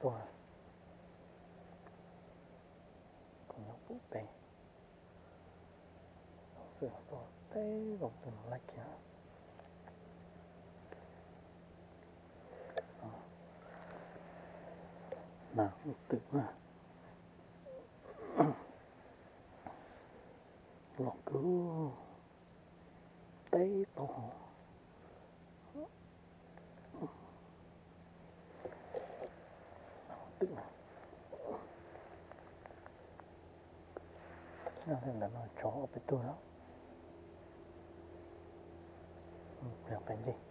tuaj, kuv nyob pub pem, tuaj teb zoo tus no laij kiag. Nas twm na, los kwv teb tau hauv. Twm na, ntawm no tsov ob peb tug na, pliag peb ntsej.